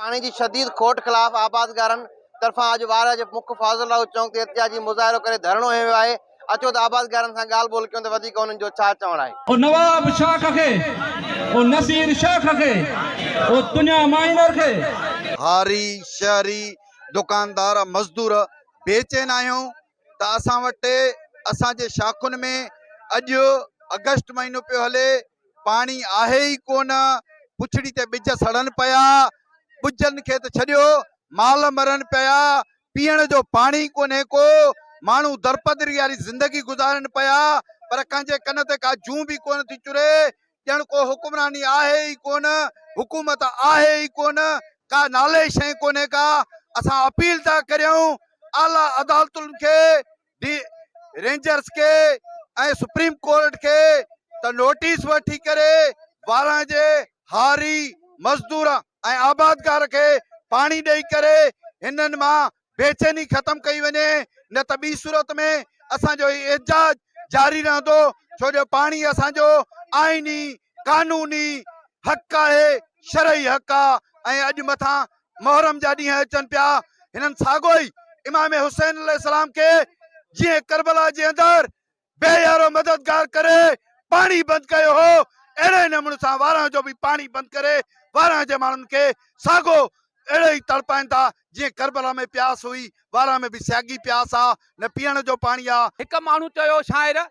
پاڻي جي شديد کوٽ خلاف آبادگارن طرفان اڄ وارهه جي مک فاضل راهو چونڪ تي احتجاجي مظاهرو ڪري ڌرڻو هنيو ويو آهي، اچو ته آبادگارن سان ڳالهه ٻولهه ڪيون ته وڌيڪ انهن جو ڇا چوڻ آهي. او نواب شاخ کي، او نصير شيخ کي، او تنيا مائنر کي. هاري، شهري، دڪاندار، مزدور بيچين آهيون ته اسان وٽ اسان جي شاخن ۾ اڄ آگسٽ مهينو پيو هلي پاڻي آهي ئي ڪونه، پڇڙي تي ٻج سڙن پيا، ٻجن کي ته ڇڏيو مال مرن پيا، پيئڻ جو پاڻي ڪونهي ڪو، ماڻهو درپدري واري زندگي گذارين پيا، پر ڪنهن جي ڪن تي ڪا جون به ڪونه ٿي چري، ڄڻ ڪو حڪمراني آهي ئي ڪونه، حڪومت آهي ئي ڪونه، ڪا نالي شيء ڪونهي ڪا، اسان اپيل ٿا ڪريون اعليٰ عدالتن کي ڊي رينجرز کي ۽ سپريم ڪورٽ کي ته نوٽيس وٺي ڪري وارهه جي هاري، مزدور ۽ آبادگار کي پاڻي ڏئي ڪري هنن مان بيچيني ختم ڪئي وڃي نه ته ٻي صورت ۾ اسان جو هي احتجاج جاري رهندو ڇو جو پاڻي اسان جو آئيني قانوني حق آهي شرعي حق آ ۽ اڄ مٿان محرم جا ڏينهن اچن پيا، هنن ساڳو ئي امام حسين عليه السلام کي جيئن ڪربلا جي اندر بي يارو مددگار ڪري پاڻي بند ڪيو هو، اهڙي ئي نموني سان وارهه جو به پاڻي بند ڪري وارهه جي ماڻهن کي ساڳو اهڙو ئي تڙپائين ٿا جيئن ڪربلا ۾ پياس هئي، وارهه ۾ به ساڳي پياس آ، نه پيئڻ جو پاڻي آ. هڪ ماڻهو چيو شاعر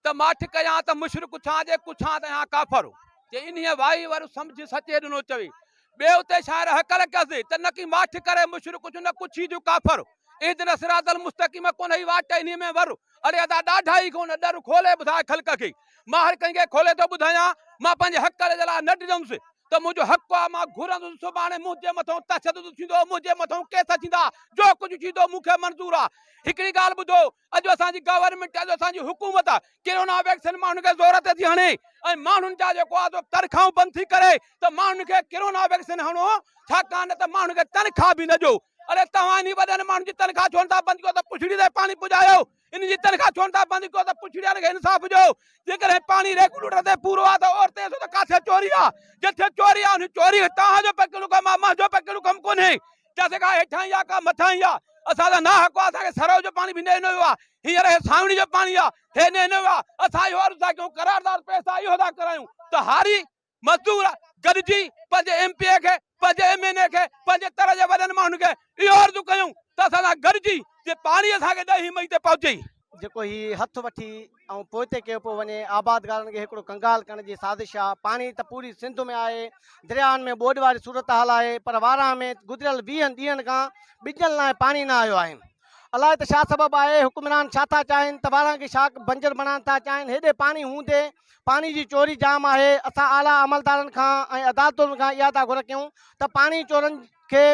ته ماٺ ڪيان ته مشرڪ ٿيان جي ڪڇان ته آهيان ڪافر. چي انهيء وائي ور سمجهه سچي ڏنو چوي. ٻئي اتي شاعر هڪل ڪيس ته نڪي ماٺ ڪري مشرڪ ٿيون نه ڪڇي ٿيون ڪافر. اهدنا الصراط المستقيم ڪونهي واٽ انهيء ۾ ور. اڙي ادا ڏاڍائي کان نه ڏر کولي ٻڌاء خلق کي. مان هر ڪنهن کي کولي ٿو ٻڌايان مان پنهنجي حق جي لاء نه ڊڄندس ته منهنجو حق آ مان گهرندس سڀاڻي منهنجي مٿئون تشدد ٿيندو منهنجي مٿئون ڪيس ٿيندا جو ڪجهه ٿيندو مون کي منظور آ. هڪڙي ڳالهه ٻڌو اڄ اسان جي گورنمينٽ اڄ اسان جي حڪومت ڪرونا ويڪسين ماڻهن کي زور تي ٿي هڻي ۽ ماڻهن جا جيڪو آهي سو تنخواهون بند ٿي ڪري ته ماڻهن کي ڪرونا ويڪسين هڻو ڇاڪاڻ نه ته ماڻهن کي تنخواهه به نه ڏيو اڙي توهان انهي وڏن ماڻهن جي تنخواهه ڇو نٿا بند ڪيو ته پڇڙي تي پاڻي پڄايو انهن جي تنخواهه ڇو نٿا بند ڪيو ته پڇڙيان کي انصاف ڏيو جيڪڏهن پاڻي ريگوليٽر تي پورو آهي ته عورتين سو ته ڪاٿي چوري آهي جٿي چوري آهي انهي چوري کي توهان جو پڪڙو ڪم آهي منهنجو پڪڙو ڪم ڪونهي جتي ڪا هيٺاهين آ ڪا مٿاهين آ، اسان ته ناحق آ، اسان کي سرو جو پاڻي به نه ڏنو ويو آ، هينئر هي سانوڻي جو پاڻي آ، هي نه ڏنو ويو آ، اسان اهو عرض ٿا ڪيون قرارداد پيش ٿا اهو ٿا ڪرايون ته هاري مزدور گڏجي پنهنجي ايم پي اي کي، پنهنجي ايم اين اي کي، پنهنجي تر جي وڏن ماڻهن کي اهو عرض ڪيون ته اسان سان گڏجي جي پاڻي اسان کي ڏهين مئي تي پهچي. جيڪو هي هٿ وٺي ۽ پوئتي ڪيو پيو وڃي آبادگارن کي هڪڙو ڪنگال ڪرڻ جي سازش آ پاڻي ته پوري سنڌ ۾ آهي درياهن ۾ ٻوڏ واري صورتحال آهي پر وارهه ۾ گذريل ويهن ڏينهن کان ٻجن لاء پاڻي نه آيو آهي الائي ته ڇا سبب آهي حڪمران ڇا ٿا چاهين ته وارهه کي شاخ بنجر بڻائڻ ٿا چاهين هيڏي پاڻي هوندي پاڻي جي چوري جام آهي اسان اعليٰ عملدارن کان ۽ عدالتن کان اها ٿا گهر ڪيون ته پاڻي چورن کي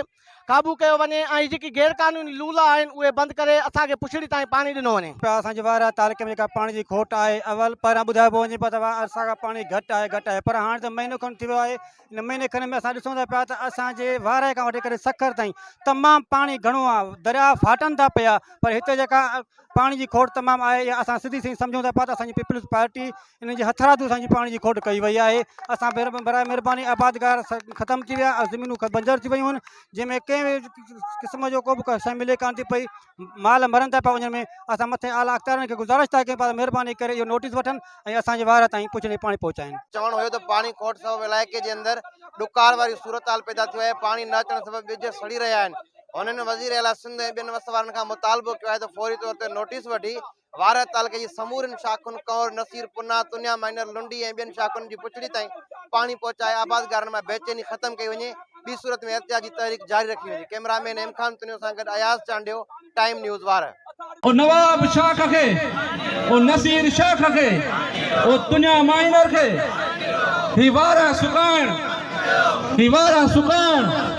قابو ڪيو وڃي ۽ جيڪي غير قانوني لولا آهن اهي بند ڪري اسان کي پڇڙي تائين پاڻي ڏنو وڃي. پيا اسان جي وارهه تعلقي ۾ جيڪا پاڻي جي کوٽ آهي اول پهريان ٻڌايو پيو وڃي پيو ته اسان کان پاڻي گهٽ آهي گهٽ آهي پر هاڻي ته مهينو کن ٿي ويو آهي ان مهيني کن ۾ اسان ڏسون ٿا پيا ته اسان جي وارهه کان وٺي ڪري سکر تائين تمام پاڻي گهڻو آهي درياء ڦاٽن ٿا پيا پر هتي جيڪا پاڻي جي کوٽ تمام آهي اها اسان سڌي سنئين سمجهون ٿا پيا ته اسان جي پيپلز پارٽي انهن جي هٿرادو اسان جي پاڻي جي کوٽ ڪئي وئي آهي اسان برائي مهرباني آبادگار ختم ٿي ويا ۽ زمينون بنجر ٿي ويون آهن جنهن ۾ ڪنهن به قسم جو ڪو به شيء ملي ڪانه ٿي پئي مال مرن ٿا پيا انهن ۾ اسان مٿي اعليٰ اختيارن کي گذارش ٿا ڪيون پيا ته مهرباني ڪري اهو نوٽيس وٺن ۽ اسان جي وارهه تائين پڇڙي پاڻي پهچائين. چوڻ هيو ته پاڻي کوٽ سبب علائقي جي اندر ڏڪار واري صورتحال پيدا ٿي وئي آهي پاڻي نه اچڻ سبب ٻج سڙي رهيا آهن هنن وزير اعليٰ سنڌ ۽ ٻين وس وارن کان مطالبو ڪيو آهي ته فوري طور تي نوٽيس وٺي وارهه تعلقي جي سمورين شاخن ڪنور، نصير، پنا، تنيا مائنر، لنڊي ۽ ٻين شاخن جي پڇڙي تائين پاڻي پهچائي آبادگارن مان بيچيني ختم ڪئي وڃي، ٻي صورت ۾ احتجاجي تحريڪ جاري رکي ويندي. Camera man M Khan Tunio سان گڏ اياز چانڊيو، ٽائيم نيوز وارهه. او نواب شاخ کي، او نصير شيخ کي، او تنيا مائنر کي، هي وارهه سڪائڻ، هي وارهه سڪائڻ.